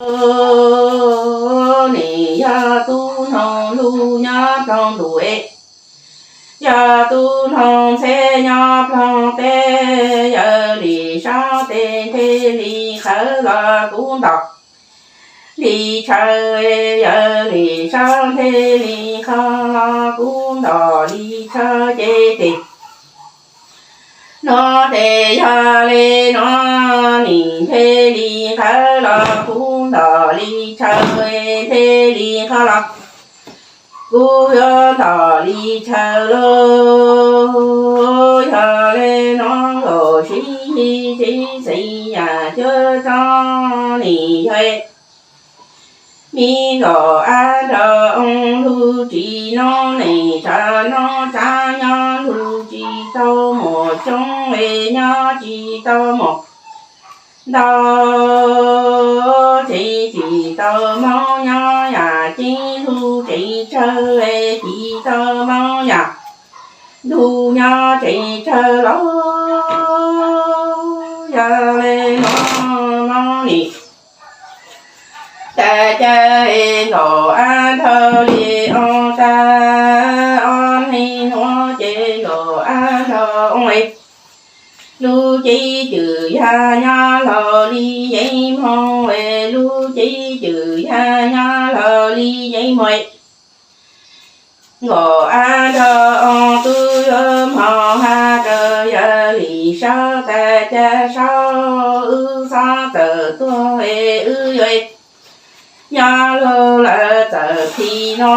Nim yog tub noog lug nyob ploog ntuj es, yog tub noog ntxheb nyob ploog teb, yawg Lis Saub tes nthe li qhawv los kuv ntom li tshaw, yawg Lis Saub nthe li qhawv los kuv ntom li tshaw ces tes nuav tes yog le nuav, nim nthe li qhawv los kuv ntom li tshaw, nthe li qhawv los kuv yuav ntom li tshaw lauj. Yog le nuav nkaus sib yig tsev xeem yam cuab tso nim yog mi nkaus ab nrog oo lug tsis noob neej tshav noob tsav nyob lug tsis tau mus coob es nyob tsis tau mus ntau, tseem tsis tau moob nyob yam ceeb lug tseem tsawg es tsis tau moob yam ntug nyob tseem tsawg lauj. Yog le nuav moob nim tas cai nkaus ab nrog li oo tas, ob neeg nuav ces nkaus ab nrog oo es lub ceeb cwm yag nyob laug li yeeb moog es lub ceeb cwm yag nyob laug li yeeb moog es nkaus ab nrog oo tub yuav moog has rua yawg Lis Saub tas cai saub wb xob txawm tuag es wb yuav nyob lug lawm txawm plig no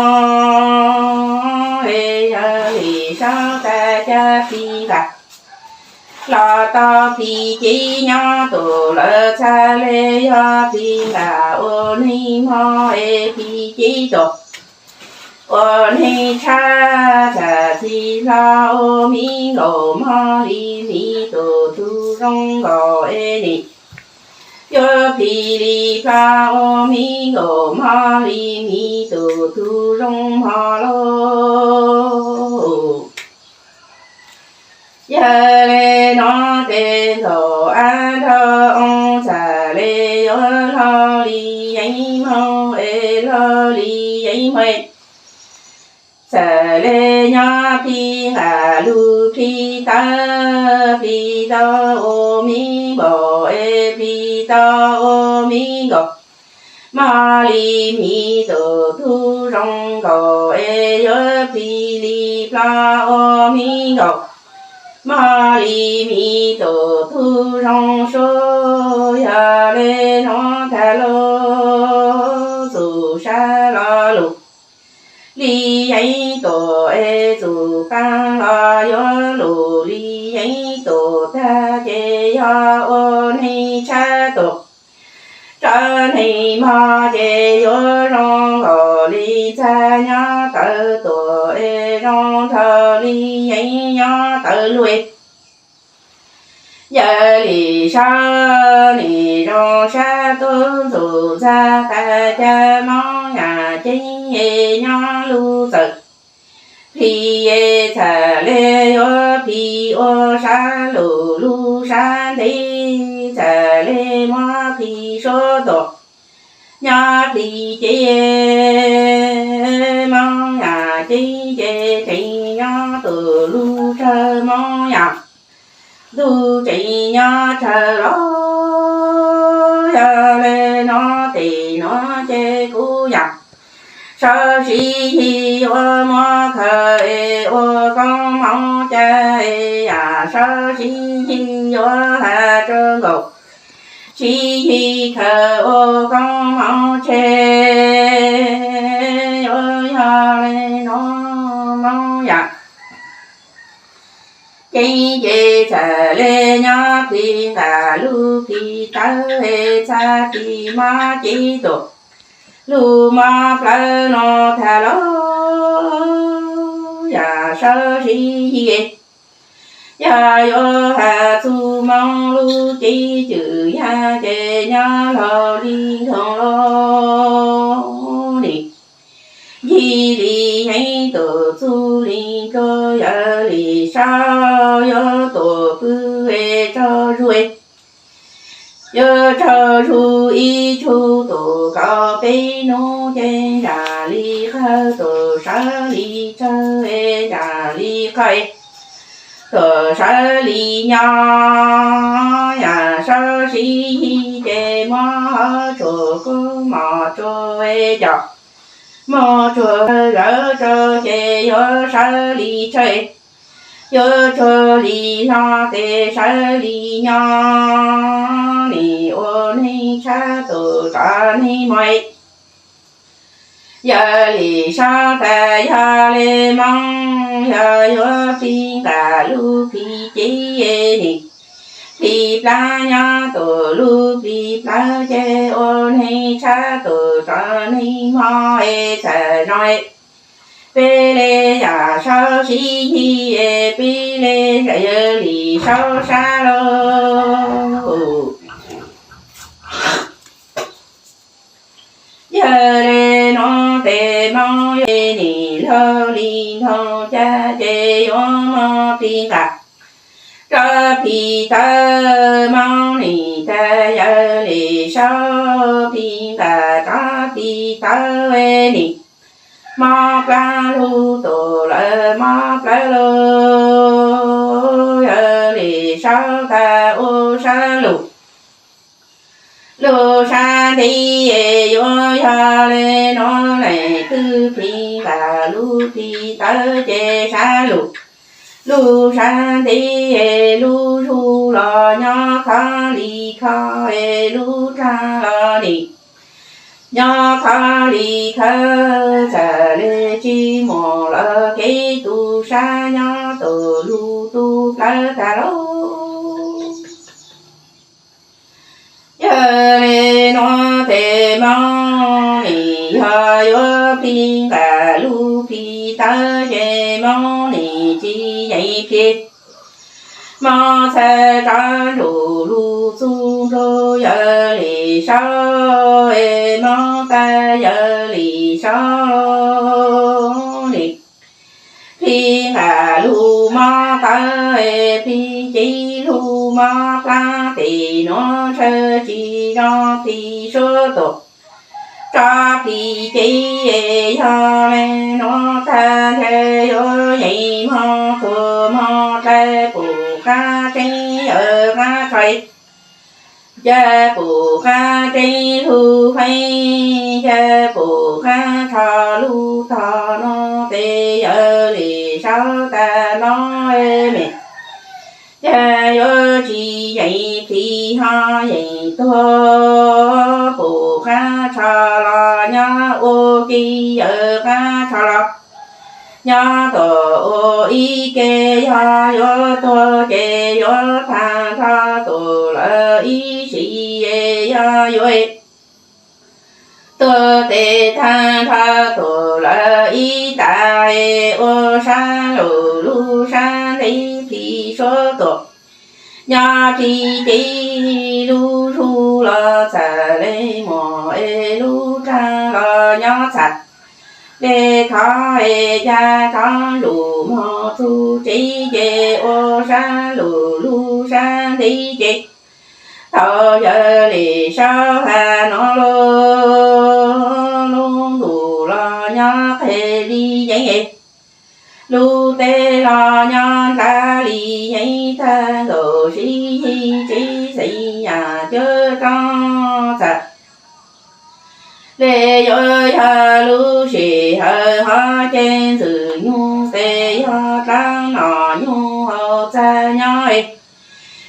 es yawg Lis Saub tas cai plig nqaj los tau plig cev nyob tus lawm txhaj le yog plig nqaj ua neeg moog es plig cev tus ua neeg tshab txhaj plig hlo ua mi nkaus moog li miv tus tug zoo nkaus es nim yuav plig li plag ua mi nkaus moog li miv tus tug zoo moog lauj. Yog le nuav tes nkaus ab nrog oo txhaj le yuav lug li yeeb moog es lug li yeeb moog txhaj le nyob plig nqaj lug plig tawv plig tau ua mi npaum es plig tau ua mi nkaus moog li miv tus tug zoo nkaus es yuav plig li plag ua mi nkaus moog li miv tus tug zoo suav. Yog le nuav tag lug txuj sa lo lug li yeeb tus es txuj paab los yuav lug li yeeb tus tag ces yog ua neeg tshab tus tso neeg mog ces yuav zoo nkaus li ntxag nyob tawv tuaj es zoo nrog li yeeb nyob tawv lug. Yawg Lis Saub nim zoo sab tub ntxug ntxag tas cai moob yam ceeb es nyob lug txawm plig es txhaj le yuav plig ua sab lug lug sab ntev txhaj le muab plig suav tuaj nyob plig cev moob yam ceeb ces tseem nyob tus lug tsawg moob yam ntug tseem nyob tsawg los. Yog le nuav tes nuav ces kuv yam sawv sib yig yuav muab khaws es ua koob hmoov cai, yam sawv sib yig yuav has rua nkaus sib yig khaws ua koob hmoov tseg. Yuav yog le nuav moob yam ceeb ces txhaj le nyob plig nqaj lug plig tawv es txhaj plig mob cev tus lug mob plawv nuav tag lug. Yam sawv sib yig yog yuav has txuj moo lub ceeb cwm yag ces nyob laug li nkoos lug nim yig li yeeb tus txuj li nkaus. Yawg Lis Saub yuav tuaj pw es tsaug zug, yuav tsaug zug ib tug tus kaum peb hnub ces ntsam li qawg, tus sawv li tsawg es ntsam li qawg, tus sawv li nyob. Yam sawv sib yig ces muab hauv tshuaj kub mos tsuag es cov mos tsuag zawv tso ces yuav sawv li tsawg, yuav tsuag li hlo ces sawv li nyob. Nim ua neej tshab tus tsov neeg mos, yawg Lis Saub tas yog li Hmoob yog yuav pib nqa lub phim ces nim plig plab nyob tus lub plig plawv ces ua neej tshab tus tsov neeg mos es txhawm zoo. Peb li yam sawv sib yig es peb li yawg Lis Saub sab lauj. Yog li no tes Hmoob yog nim laug li ntoo cab ces yuav muab plig nqa rau plig tawv. Hmoob nim tas yawg Lis Saub plig nqa rau plig tawv nim mob plab lug tus lawv mob plawv lug. Yawg Lis Saub tas ua sab lug lug sab ntiv es yuav yog li no leej twg plig nqa lub plig tawv ces sab lug lug sab ntiv es lub zug los nyob khov li khov es lub rag los nim nyob khov li khov. Txawm li tsis mus los kev tu sab nyob tus lug tu plawv tag lauj. Yog li no tes Hmoob nim yog yuav plig nqa lub plig tawv ces Hmoob nim tsis yeem plig. Hmoob txhawj rov ntsum lug txug nrug yawg Lis Saub es Hmoob tas yawg Lis Saub nim plig nqa lug mob tawv es plig cev lug mob plab tes nuav tshawb tsis zoo plig suab tuam rov plig cev es yog le nuav tag nrho yuav yeem moog tuag moog dlawb pum qab tseeb yawg qab tsho, yawg pum qab tseeb lug feeb, yawg pum qab tsho lug tog nuav tes yawg Lis Saub tas no me, yawg yuav tsis yeem plig ho yeem tuag. Pum qab tsho los nyob ua ke, yawg qab tsho los nyob tom ua ib ke, yog yuav tuag ces yuav tag nrho tus lawv ib sim, yog yuav tuag tes tag nrho tus lawv ib tas, ua sab lug lug sab ntev plig suab tuam nyob plig cev lug zug los txawm le muag es lub rag los nyob txham le khov es ca rov ntsum moog txug tsev ces ua sab lug lug sab ntev ces thaum yawg Lis Saub has no lug, lub ntuj los nyob qeg li yeeb es lub teb los nyob ntag li yeeb, tag nkaus sib yig tsev xeeb yam cuab roob txawm le yuav yog lub sij hawm hov ces Ntxwg Nyug tes yog dlaab nom nyug hauv txag nyob es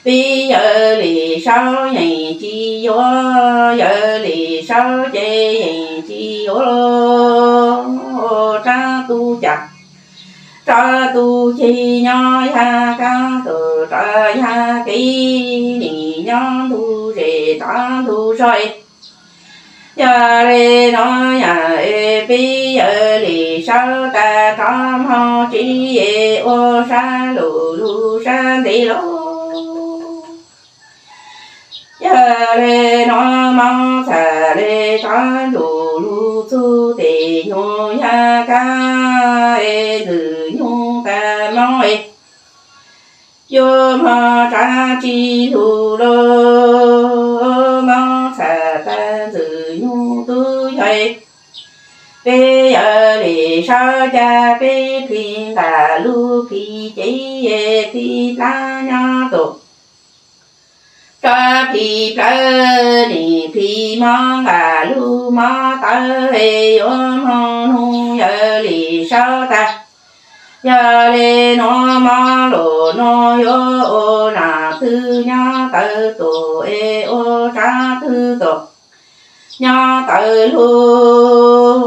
peb yawg Lis Saub yeem tsis yuav, yawg Lis Saub ces yeem tsis yuav lawm. Rab tub cas rov tub ceg nyob yag kab, tub rov yag kev, nim nyob ntug zes rov ntug zog. Yog le no yam es peb yawg Lis Saub tas rov moog tsev es ua sab lug lug sab ntev lauj. Yog le no Moob txham le rov ntsum lug txug tes nyug yag kab es Ntxwg Nyug tas Moob es yuav moog tsav tsi lug lauj. Moob txham tas Ntxwg Nyug yog peb yog li saub cab peb plhis nqaj lug plhis cev plhis plab nyob tus rov plhis plawv nim plhis mob nqaj lug mob tawv yuav moog nug yog li saub tag. Yog li nuav mob lug nuav yuav ua nam twg nyob tawv tus es ua sab twg tus nyob tawv lug.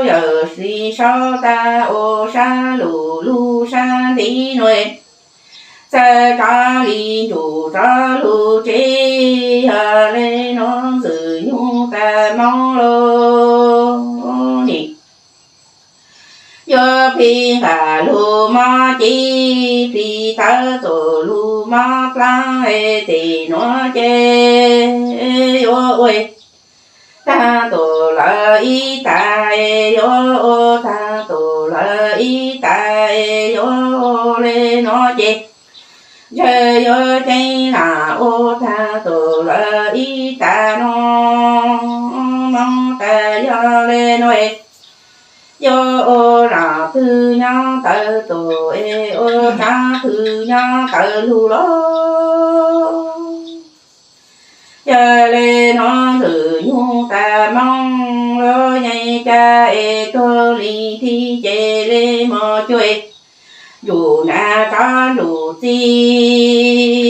Yog li saub tag ua sab lug lug sab ntiv nuav txawm tsav li ncuj tsav lug tsev. Yog li nuav ntxwg nyoog tag mob lug nim yuav plhis nqaj lug mob cev plhis tawv tus lug mob plab es tes nuav ces yuav ua tag tus lawv ib tag es yuav ua tag tus lawv ib tag es yuav ua li nuav ces ntshe yuav ceeb lam ua tag tus lawv ib tag nuav mob tag. Yog li nuav es yuav ua nam twg nyob tawv tus es ua sab twg nyob tawv lug los. Yog li nuav ntxwg nyoog tag mob lug yeej cab es tuag li thib ces li mos cuag ncuj nag tsob ncuj txiv.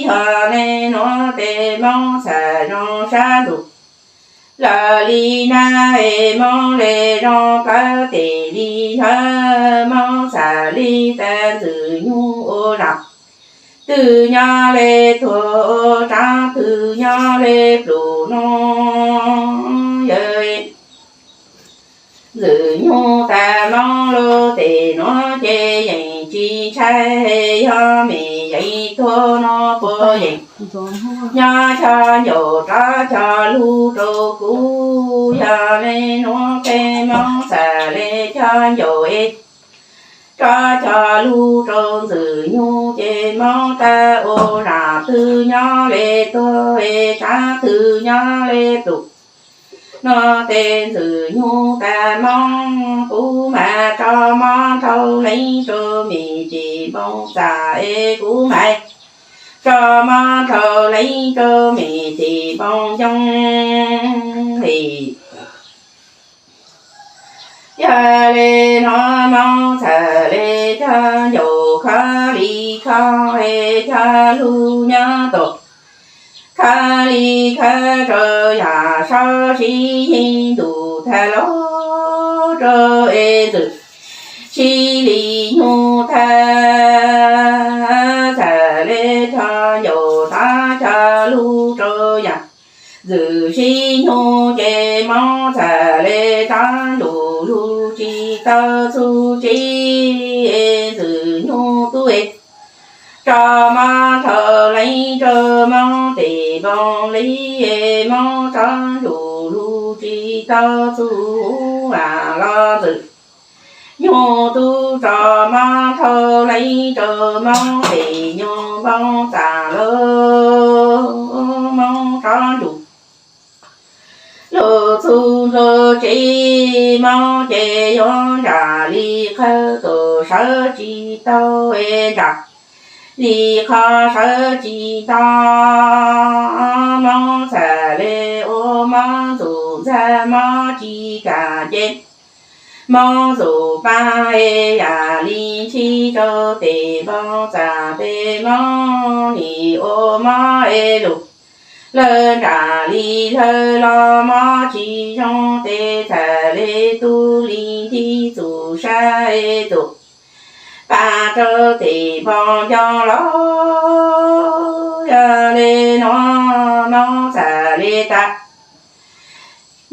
Yog li nuav tes mob txham zoo sab ntug lawm li nag es mob li zoo plawv tes li yawg mob txham li tag ntxwg nyoog ua nam twg nyob li tuag ua sab twg nyob li pluj nuav. Yog ntxwg nyoog tag mob lug tes nuav ces yeej tsis ntshai, yog mej yeej tuag nuav puas yeej nyob cog ncaus rov cog lug rau kuv. Yog li nuav tes mob txham li cog ncaus es rov cog lug rau ntxwg nyoog ces mob tag ua nam twg nyob li tuag es sab twg nyob li pluj nuav tes ntxwg nyoog tag mob kuv mam tso mob nrhau leej rau mej tes npoo txam es kuv mam tso mob nrhau leej rau mej tes npoo yoog li. Yog li nuav mob txham li cog ncaus khov li khov es cog lug nyob tus khov li khov rau yam saub sib yeej ntuj tag lug rau es ntxwg sib li nyoog tag. Txham li cog ncaus rov cog lug rau yam ntxwg sib nyoog ces mob txham li rov ncuj lug tsis tau txuj tsev es ntxwg nyoog tub es tso mob nrhau leej rau mob tes npoo li es mob rov ncuj lug tsis tau txuj huv vam los ntxwg nyoog tub tso mob nrhau leej rau mob tes nyoog npoo txam lug mob rov ncuj lug txuj lug tsev mob ces yuav nram li qhov tus sawv tsis tau es nram li qhov sawv tsis tau. Mob txham li ua mob ntxuj ntxag mob tsis kam ces mob ntxuj pab es yam li ntshis rau tes npoo txam peb mob nim ua mob es lug lawv nram li lawv los mob tsis zoo tes txham li tub li nti txuj sab es tus pab rau tes npoo nco los. Yog li nuav mob txham li tag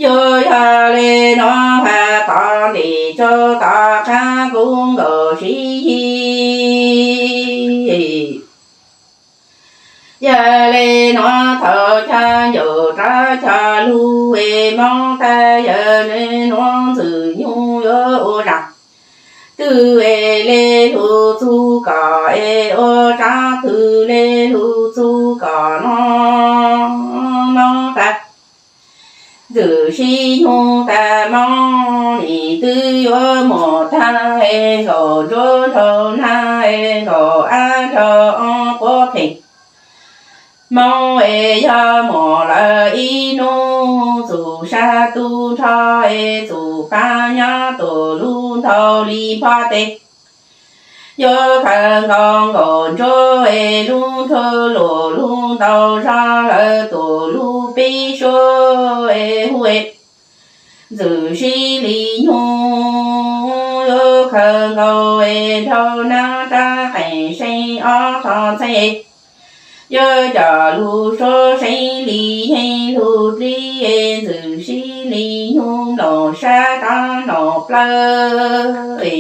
yuav yog li nuav has tom ntim rau tom qab kuv nkaus sib yig. Yog li nuav thaum cog ncaus rov cog lug es mob tag yog li nuav ntxwg nyoog yuav ua zam twg es li lug txug kom es ua tsab twg li lug txug kom nuav mob tag Ntxwm sib nyoog tag mob nim twb yuav muaj tag, es nkaum nruab nrho nag, es nkaum ab nrho ob puab pheej. Mob es yog muaj lawm ib hnub, txum sab tub nrho es txum pab nyob tus lub ntau li npog teg. Yuav khaws nkaus nkaum nruab es lub nruab luam lub ntau zog lawm tus lub peb suab es hu es Ntxwm sib li nyoog, yuav khaws nkaus es nrau nab rab qees seeb ob tog ntxeeg. Yuav coj lug suab seeb li yeeb lug dlib es Ntxwm sib li nyoog nplaum sab rov nplaum plawv.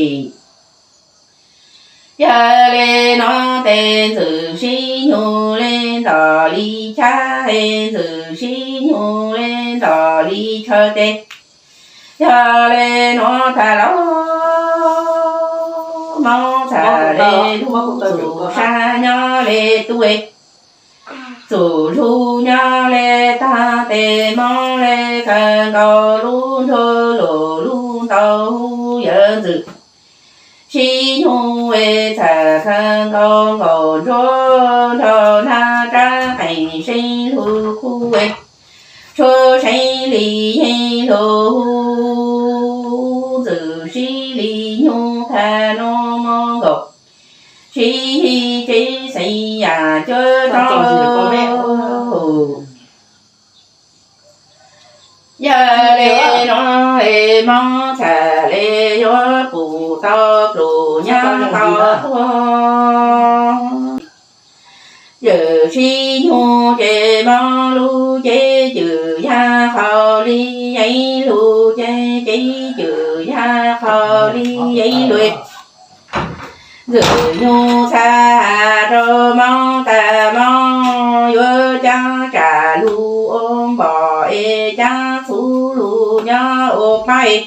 Yog le nuav tes Ntxwm sib nyoog le ntog li chab, es Ntxwm sib nyoog le ntog li tshaw tes. Yog le nuav tag los Moob txham le lug txum sab nyob le tub, txum lug nyob le tag tes Moob le khaws nkaus lub nruab luam lub ntau hu yawg Ntxwm. Sib nyoog es txham khaws nkaus nkaum nruab nrau nab rab qees seeb lug qub es tshuab seeb li yeeb lug hu. Ntxwm sib li nyoog tag nuav Moob nkaum sib yig tsev xeeb yam cuab roob. Yog le nuav es Moob txham le yuav pum tau plum nyab tau tuag. Ywm sib nyoog ces Moob lub cev cwm yag qhau li yeeb lug, cev cev cwm yag qhau li yeeb lug. Ntxwm nyoog txham has rau Moob tas Moob yuav caab tsam lug ua npom es caab txhuv lug nyob ua paib.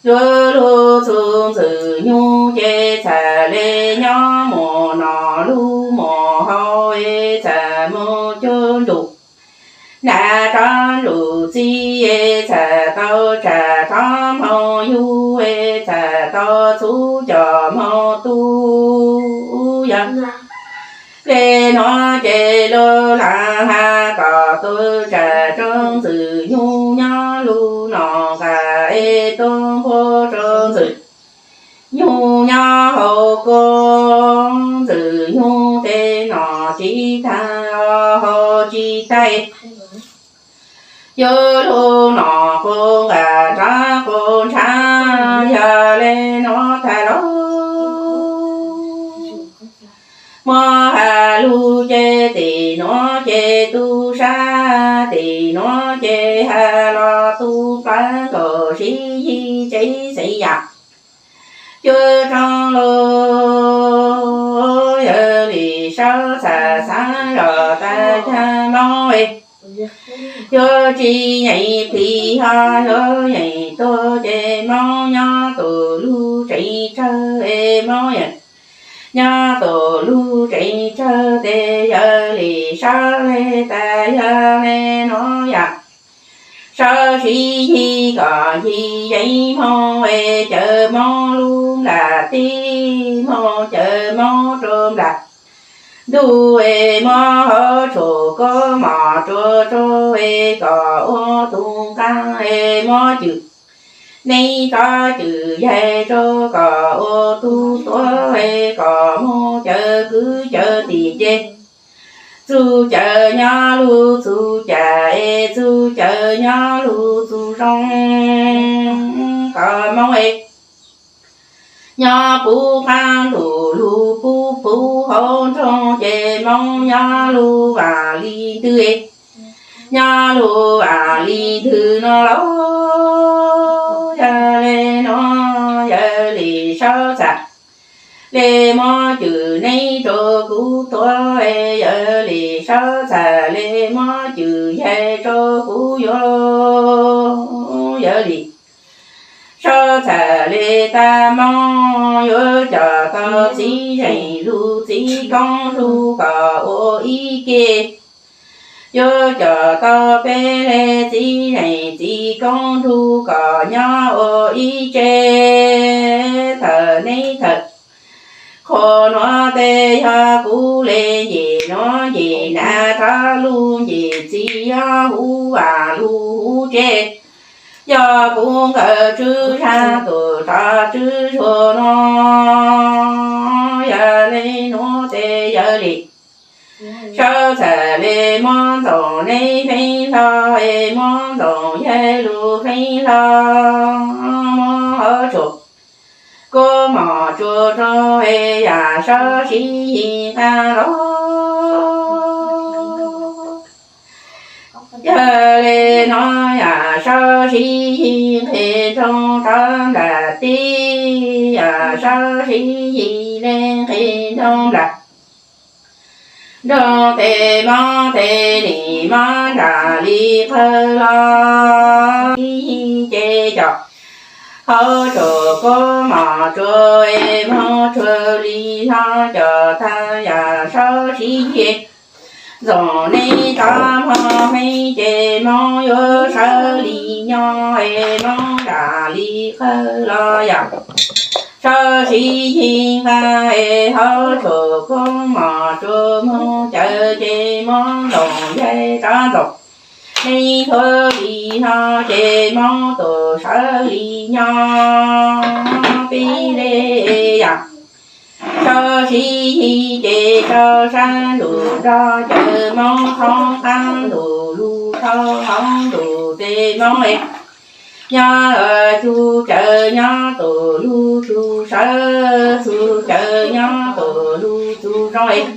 Yuav lug txug Ntxwm nyoog ces txham le nyob mus nom lug mus haus es txham mus cuag nruj nag rov nruj txij es txham tau tsam rov moog yug es txham tau txhuv coj moog tu. Yog le nuav ces lug laag has kom tug tsam rau Ntxwm nyoog nyob lug nom nqag es tug npua rau Ntxwm nyoog nyob hauv kua. Ntxwm nyoog tes nom tsis taag haus tsis taag, yuav lug nom quas nqag rov quas ntshav. Yog le nuav tag los Moob has lug ces tim nuav ces tu sab, tim nuav ces has los tu plawv nkaus sib yig tsev xeeb yam cuab roob lug. Yawg Lis Saub txham xaav zog tas caag Moob es yuav tsis yeem plig ho yuav yeem tuag ces Moob nyob tus lug tsev tsawg es Moob yeem nyob tus lug tsev tsawg tes Yawg Lis Saub le tas yog le nuav yam Saub sib yig kom yig yeeb moog es cawm Moob lub nplaim teb, moog cawm Moob rua nplaim ntuj es moog hauv tshuam koob mom rua rua es kom ua tug nqaag es moog cwm neb rov cwm yaig rua kom ua tug tuab es kom moog cawm kwv cawm tij ces txuj cawm nyob lug txuj cam es txuj cawm nyob lug txuj zoo kom Moob es nyob puv qaab ntuj lug puv puv hauv nroog ces Moob nyob lug vam li ntwg es nyob lug vam li ntwg nuav lauj. Yog le nuav Yawg Lis Saub txham le muab cwm neb rua kuv tuab es Yawg Lis Saub txham le muab cwm yaig rua kuv yuav. Yawg Lis Saub txham le tag moog yuav coj tau txiv zeem lug txiv koob lug kom ua ib ke Yuav coj tau peb le txiv neej txiv koob nrug kom nyob ua ib tse. Thaum neb thaum qhua nuav tes yog kuv le ncim nuav ncim nav rov lug ncim txiv yog huv vam lug huv tse. Yog kuv nkawm tswv zag tus rov tswv zuag nuav, yog le nuav tes yawg li sawv txhais le muab ntxoov neb feeb hlo, es muab ntxoov yawg lug feeb hlo, muab hauv tshuaj kuv mom tsuag rua es yam sawv siv yig nqaa los. Yog le nuav yam sawv siv yig nqes nroog rov nplam teb, yam sawv siv yig le nqes nroog nplam nroog tes mob tes nim mob nram li qawg los. Siv yig ces cov hauv tshuaj kuv mom tsuag es moog tsuag li hlo cov tag yam sawv siv yig. Ntxoov neb rov moog feeb ces moog yuav sawv li nyob es moog nram li qawg los yam sawv siv yig nqaa es hauv tshuaj kuv mom tsuag moog cawv ces moog ntxoov yawg rov ntxoov neb thuav li hlo ces moog tus sawv li nyob. Peb le yam sawv siv yig ces rau sab ntuj nrog cawv moog thoob qaab ntuj lug thoob hoob ntuj tes moog es nyob txug cawv nyob tus lug txug sawv, txug cawv nyob tus lug txug zoo es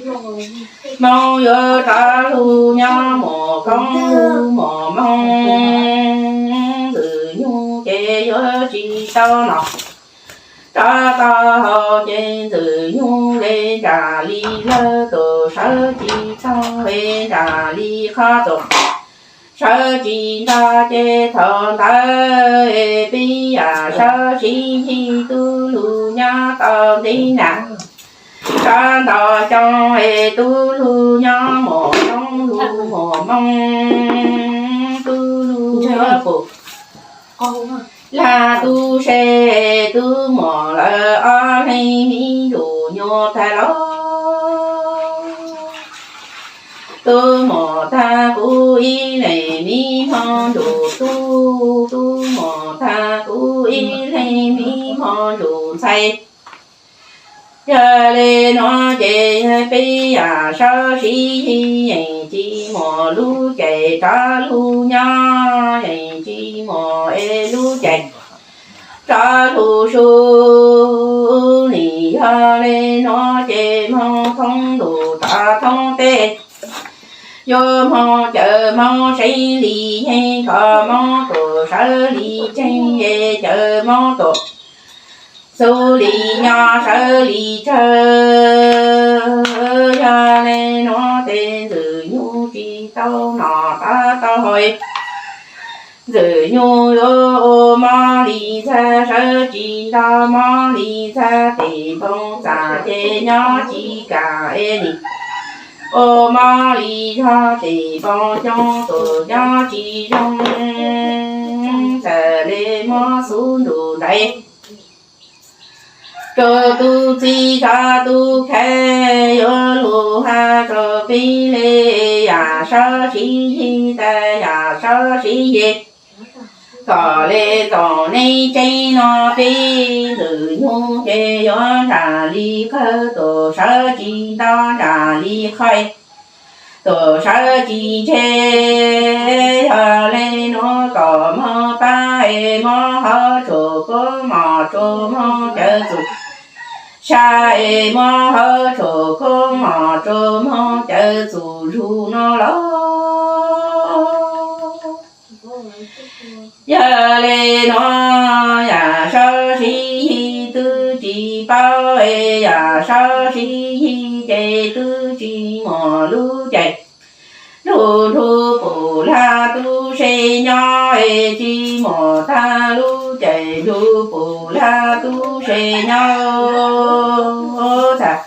moog yuav rov lug nyob mus koob lug mus moog. Ntxwg Nyug ces yuav tsis tau nom rov tau hau ces Ntxwg Nyug le nram li lawg tus sawv tsis tau le nram li qhov tus sawv tsis nto ces thaum ntawd es peb yam sawv siv yig tub lug nyob tau ntev na. Rov nto xyoo es tub lug nyob mus koob lug mus moog, tub lug yuav pum lag tub se, tub muam lawv ob leeg mi nrug nyuj tag los. Tub muam tag kuv ib leeg mi hmo nrug tub, tub muam tag kuv ib leeg mi hmo nrug ntxhais. Yog le nuav ces peb yam sawv siv yig yeej tsis muaj lub caij rov lug nyob, yeej tsis muaj es lub caij rov lug su. Nim yog le nuav ces moog thoob ntuj rov thoob teb, yuav moog cawv moog seev li yeej kom moog tus sawv li tseeb es cawv moog tus xub li nyob sawv li tsawg. Yog le nuav tes Ntxwg Nyug tsis tau nom rov tau hau, Ntxwg Nyug yuav ua mob li ntxag, sawv tsis nto mob li ntxag, tes npoo txag ces nyob tsis kam es nim ua mob li zog, tes npoo coob tus nyob tsis zoo, txawm le muab xub nrug ntais rua tub txib tsa tub khaiv, yuav lug has rua peb le yam sawv siv yig tas yam sawv siv yig. Kom le txoom neb tseeb no peb Ntxwg Nyug ces yuav nram li qawg, tus sawv tsis nto nram li qhov, tus sawv tsis ntseg. Yog le nuav kom moog pab es muab hauv tshuaj kuv mom tsuag moog cawv txug sab, es muab hauv tshuaj kuv mom tsuag moog cawv txug zug no los. Yog le nuav yam sawv siv yig twb tsis paub es yam sawv siv yig ces twb tsis muaj lub caij lug nrug pum lag tub se nyob, es tsis muaj tag lub caij nrug pum lag tub se nyob. Txhais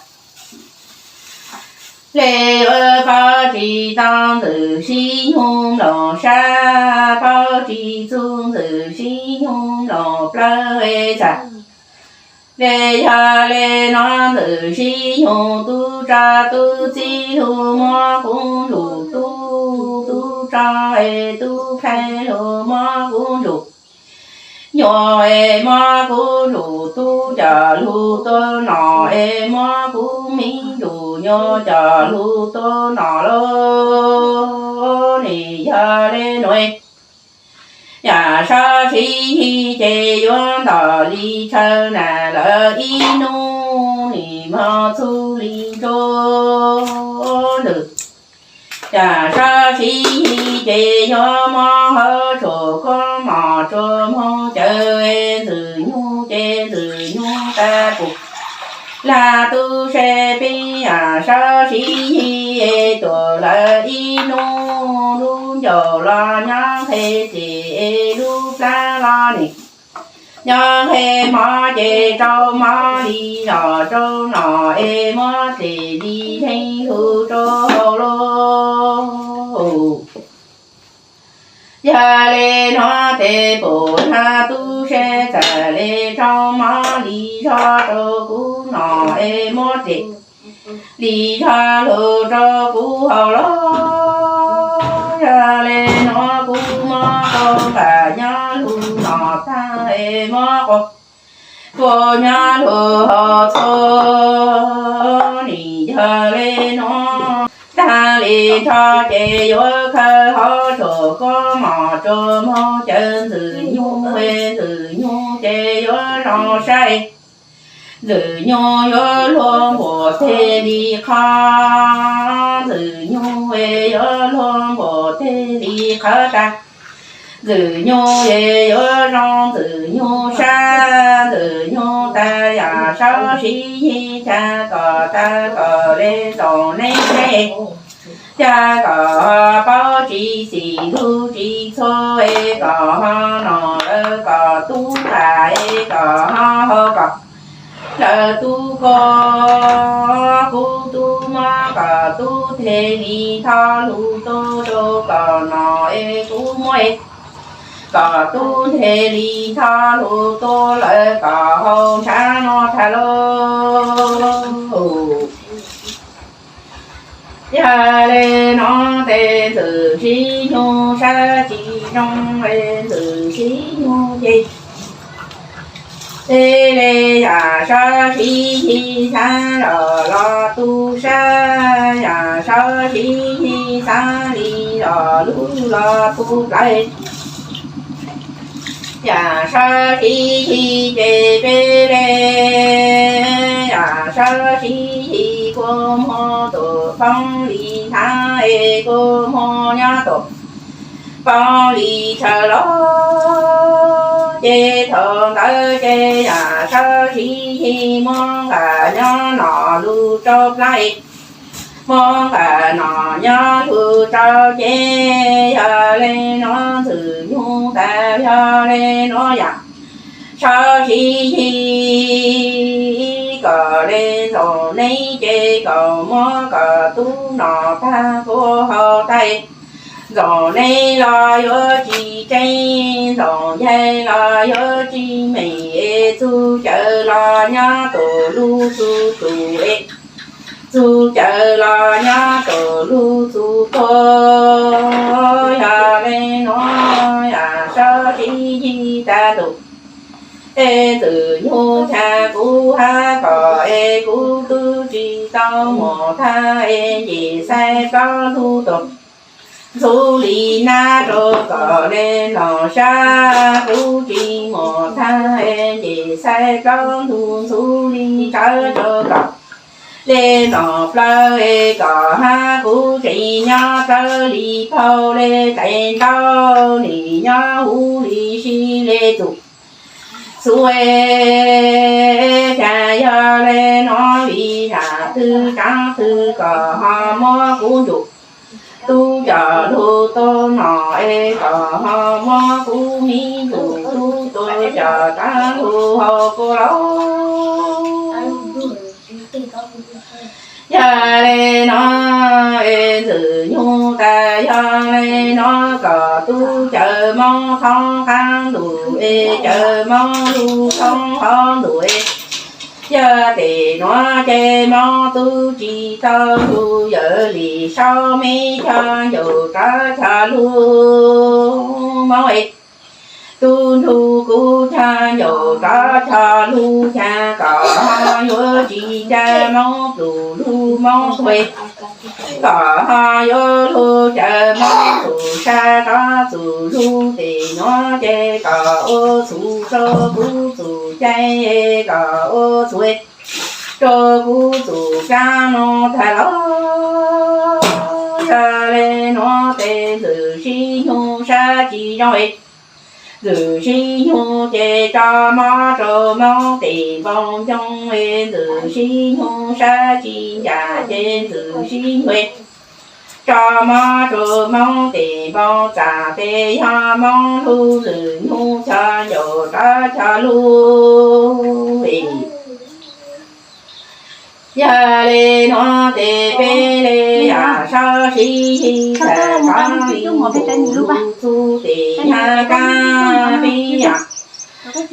le yuav paub tsis tau ntxwm sib nyoog nplooj sab, paub tsis txog ntxwm sib nyoog nplooj plawv txaj. Ces yog le nuav ntxwm sib nyoog tub tso tub txib lug muab kub ntsum tub, tub tso tub kheej lug muab kub ntsum nyuj, es muab kub ntsum tub coj lug tuaj nom, es muab kub mi ntsum nyuj coj lug tuaj nom lauj. Nim yog le nuav, yam sab sib yig ces yuav ntog li tshaw na lawm ib nub, nim mog txhub li ntsuab ntws. Yam sab sib yig ces yuav muab hauv tshuaj koob mom tsuas moog cawm, ntxwg nyoog ces ntxwg nyoog tag pum lag tub se peb. Yam sab sib yig es tuaj lawm ib nub, lub ncauj los nyob nqe txij, es lub plab los nim nyob nqe mov, ces rau mov li zog rau nom, es muab txim li zeeg lug rau hauv lauj. Yog le nuav tes pum lag tub se txam le rau mov li zog rau kuv nom, es muab txim li zog lug rau kuv hauv lauj. Yog le nuav kuv muab qau nqaj nyob lug nom tag, es muab qau kuv nyob lug hauv txhua. Nim yog le nuav tag li nrho ces yuav khaws hauv tshuaj koob mom tsuas moog cawm ntxwg nyoog, ntxwg nyoog ces yuav zoo saib. Ntxwg nyoog yuav luag npuam teg li qhov, ntxwg nyoog yuav luag npuam teg li qhov tag. Ntxwg nyoog es yuav zoo ntxwg nyoog sab, ntxwg nyoog tag yam sab sib yig, ca kom tag kom le ntxoov neb seb, ca kom paub tsis xim lug tsis txhua, es kom ho nom lawv kom tub nqa, es kom ho haus kom lawv tub kua, kuv tub muab kom tub teg li nthov lug tuaj rau kom nom, es kuv muab kom tub teg li nthov lug tuaj lawv kom haus ntshav no tag lauj. Yog le nuav tes ntxwg sib nyoog sab tsis zoo, es ntxwg sib nyoog ces teg le yam sab sib yig xav los los tu sab, yam sab sib yig xav li los lug los tu plawv. Yam sab sib yig ces peb le yam sab sib yig kua muag tus poob li hnab, es kua muag nyob tus poob li tshaw los. Ces thaum ntawd ces yam sab sib yig muab nqa nyob nom lug rau plab, muab nqa nom nyob lug rau ces yog le nuav ntxwg nyoog tag, yog le nuav yam sab sib yig kom le ntxoov neb ces kom muab kom tub nom tag kua haus tag. Ntxoov neb los yuav tsis tseeb, ntxoov ncaig los yuav tsis meem, es txuj cawv los nyob tus lug txuj tus, es txuj cawv los nyob tus lug txuj tuag. Yog le nuav yam sab sib yig tag tus, es ntxwg nyoog tag kuv hab kom es kuv tub tsis tau mus tag, es nce xaib plaub ntug tus ntxhuv li nab rau kom le nplooj sab, kuv tsis mus tag es nce xaib plaub ntug ntxhuv li tsawv rau kom le nplooj plawv, es kom hab kuv tsev nyob txawv li phauj le tais ntaub, nim nyob huv li sib le txuj xuv. Cas yog le nuav vim yam twg tsav twg kom ho muab kuv ntsum tub coj lug tuaj nom, es kom ho muab kuv me ntsum tub tuaj coj tag lug haus kua lauj. Yog le nuav es ntxwg Yog le nuav kom tub cawv Moob thoob qaab ntuj es cawv Moob lug thoob hov ntuj es, yog tes nuav ces Moob tub tsi tau lug, yawg Lis Saub meb cog ncaus rov cog lug Moob es. Tub nrug kuv cog ncaus rov cog lug, ca kom ho yuav tsi nca Moob plum lug Moob tuag, kom ho yuav lug cawv Moob txug sab rov txug lug tes nuav ces kom ua txug rua kuv txug cai, kom ua txug rua kuv txug kaab nuav tag los. Yog le nuav tes ntxwg Sib Nyoog sab tsi zoo es, ntxwg Sib Nyoog ces tso mob rua Moob tes npoo ncoog es, ntxwg Sib Nyoog sab tsi ncaj ces ntxwg Sib Nyoog tso mob rua Moob tes npoo txag tes yog Moob lug ntxwg Nyoog cog ncaus rov cog lug. Yog le nuav tes peb le Yaj Saub Sib Yig txhaj rov lug txug tes yog kaab peb Yaj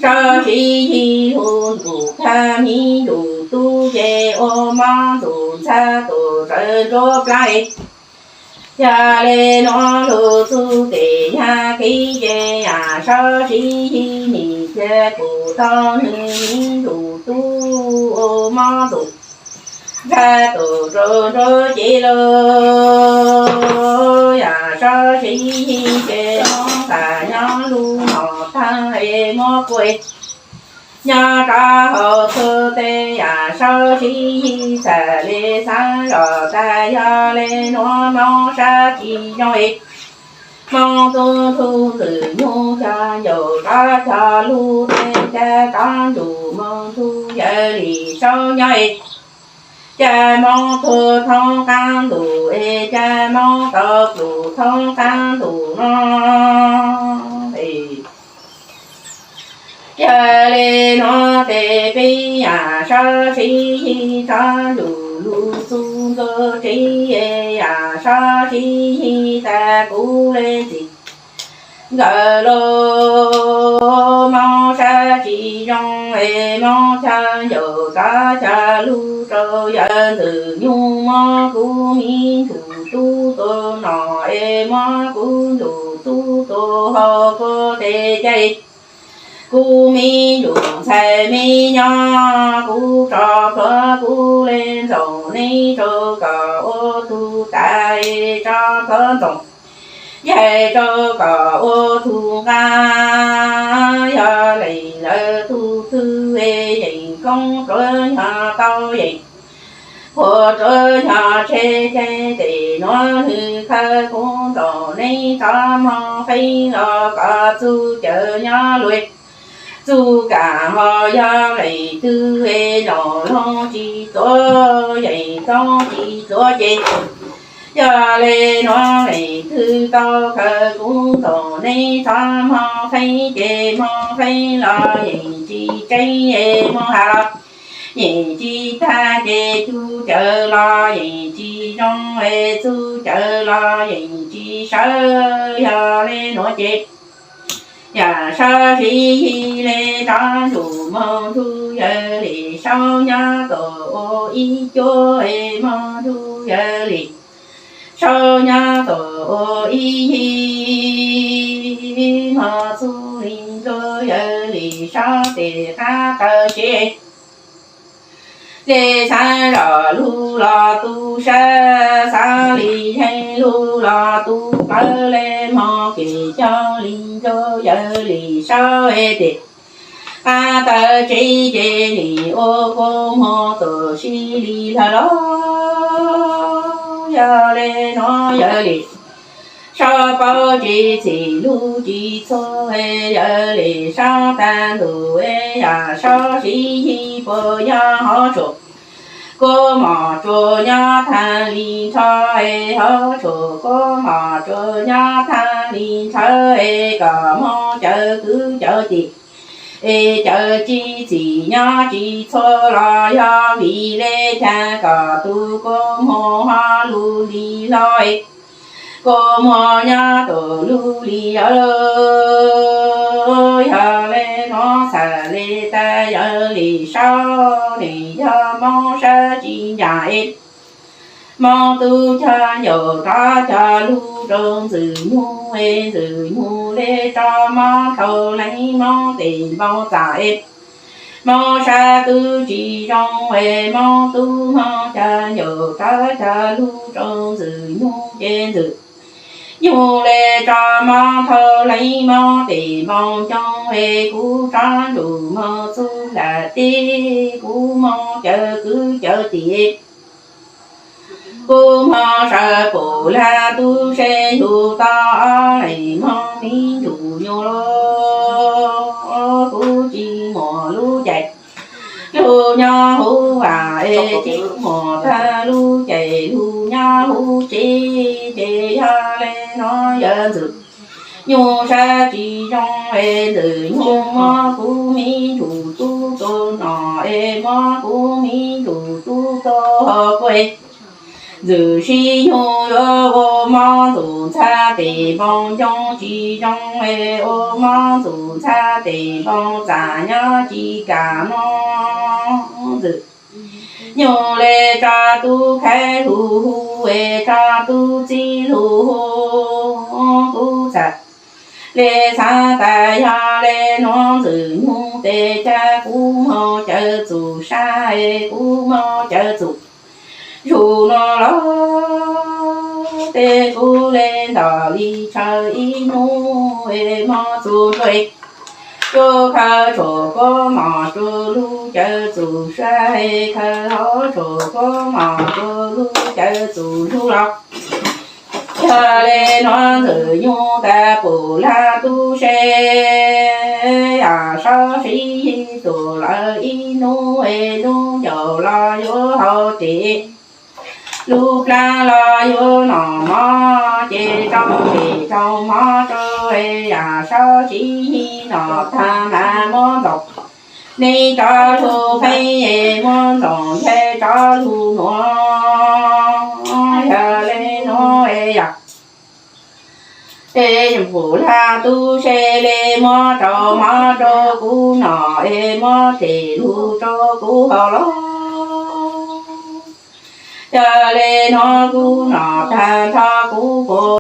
Saub Sib Yig lug ntuj kag miv ntuj tub ces ua mob ntuj ntxhab tus rawv nruab plab. Yog le nuav lug txug tes yog kev ces Yaj Saub Sib Yig nim ca pum tau nwg miv ntuj tub ua mob ntuj ntxhab tus rawv nruab cev lug. Yaj Saub Sib Yig ces mob tas nyob lug mom taag es muab kuaj nyob rov hauv txug tes Yaj Saub Sib Yig txhaj le xaav zog tas yog le nuav Moob sab tsi zoo es. Moob tub nrug ntxwg Nyoog cog ncaus rov cog lug tes ca rov nrug moog nrug yawg Lis Saub nyob es, ca Moob tuag thoob qaab ntuj es, ca Moob tau plum thoob qaab ntuj no. Yog le nuav tes peb Yaj Saub Sib Yig rov nrug lug txug ntug tsev, Yaj Saub Sib Yig tas kuv le txim nkawd lug, Moob sab tsi zoo es Moob cog ncaus rov cog lug rua yawg Ntxwg Nyoog, muab kuv miv ntsuj tub tua nom es, muab kuv ntsuj tub tua hau kuv tes cai, kuv miv ntsuj ntxhais miv nyob, kuv tso plhuav kuv le ntxoov neb rua kom ua tug tas, tso plhuav ntxoov yaig rua kom ua tug nqaa. Yog leej lawv tug twg yeem koob pluav nyog tau yeem puag pluav nyog tseg, ces tes nuav nwg khawv koob ntxoov neb rov moog feeb los kom txuj cawv nyob lug. Txuj kam ho yog leej twg es nraum loog tsis txuav, yeem koob tsis txuav ces, yog le nuav leej twg tau khawv koob ntxoov neb rov moog feeb ces moog feeb los yeej tsis tseeb es moog has los yeej tsis tag ces txuj cawv los yeej tsis zoo es txuj cawv los yeej tsis sawv. Yog le nuav ces Yaj Saub Sib Yig le rov nrug moog nrug yawg Lis Saub nyob tom ua ib cuab es, moog nrug yawg Lis Saub nyob tom ua ib yig, moog txug le nrug yawg Lis Saub tes qab taw tsev. Le xaav zog lug los tu sab, xaav le zeeg lug los tu plawv, le moog kev cog le nrug yawg Lis Saub es tes qab taw tsev ces nim ua kua muag tuam si li lawm los. Yog le nuav yawg Lis Saub paub tsis txhim lug tsis txhua, yawg Lis Saub tag ntuj es, Yaj Saub Sib Yig puas yog hov tsuag, kua mom tsuag nyob thaaj li nrho es, hov tsuag kua mom tsuag nyob thaaj li nrho es, kom moog cawv kwv cawv tij es cawv tsis txhim nyob tsis txhua los yog vim le caag kom tug kua muag ho lug li hlo es, Kua muag nyob tus lub li yawg, yog le nuav txhaj le tas yawg li saub, nws yog mob sab tsis ncaim es mob tub cog ncaus rov cog lug rau ntxwg nyug es ntxwg nyug le tso mob thau leev mob tes npau txam es mob sab tub tsis zoo es mob tub mob cog ncaus rov cog lug rau ntxwg nyug ces ntxwg nyug le tso mob thau leev mob tes npau coob es kuv tsob ntsuj moog txug nram teb, kuv moog cawv kwv cawv tij, kuv moog sawv pum laj tub se yug tau ob leeg moog mi ntsuj nyug lug, kuv tsis muaj lub caij lug nyob huv vaj es tsis muaj tag lub caij lug nyob huv tsev, ces yog le nuav yawg ntxwg nyug sab tsis zoo es ntxwg nyug muab kuv mi ntsuj tub tuag no es muab kuv mi ntsuj tub tuag kuv ntxwg sib nyug yuav ua mob ntxuj ntxhab tes npau coob tsis zoo es ua mob ntxuj ntxhab tes npau txam nyob tsis kam mob ntxwg nyug le tso tub khaiv lug hu es tso tub txib lug hu, kuv txhaj le xav tas yog le nuav ntxwg nyug tes cas kuv moog cawv txug sab es kuv moog cawv txug zug nuav los, tes kuv le ntog li tshaw ib hnub es mob txug ntuj, cuab khawv tshuam kuab mom rua lug cawv txug sab es khawv hauv tshuam kuab mom rua lug cawv txug zug los, yog le nuav ntxwg nyug tas pum laj tub se, yam saub sib yig tug lawv ib hnub es lub ncaus los yuav hau tes, lub plab los yuav noj mov, ces rau tes rau mov rau es yam saub sib yig noj tag mas muab ntxoov, neb rov lug pheej es muab ntxoov ncaig rov lug nuav, yog le nuav es yam es pum laj tub se le muab rau mov rau kuv noj es muab tes lug rau kuv haus los, yog le nuav kuv noj tag nrho kuv puas